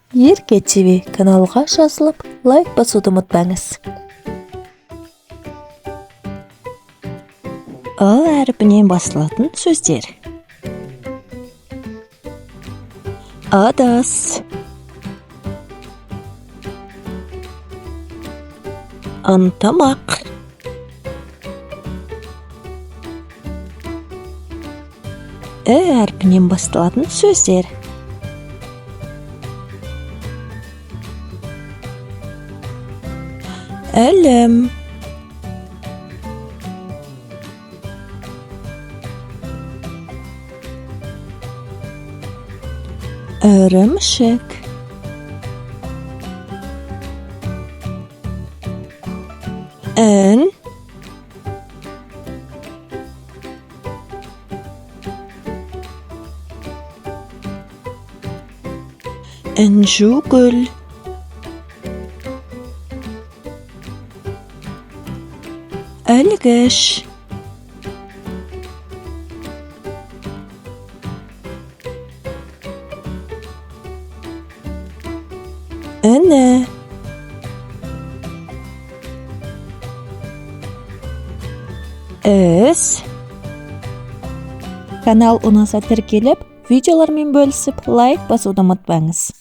Ерке ТВ каналға жазылып, лайк басуды ұмытпаңыз. Ы әрпінен басталатын сөздер. Ыдыс, ынтымақ, І әрпінен басталатын сөздер. Ілім, ірімшік, ін, інжу гүл, ілгіш, іні, із. Канал ұнаса тіркеліп, видеолармен бөлісіп, лайк басуды ұмытпаңыз.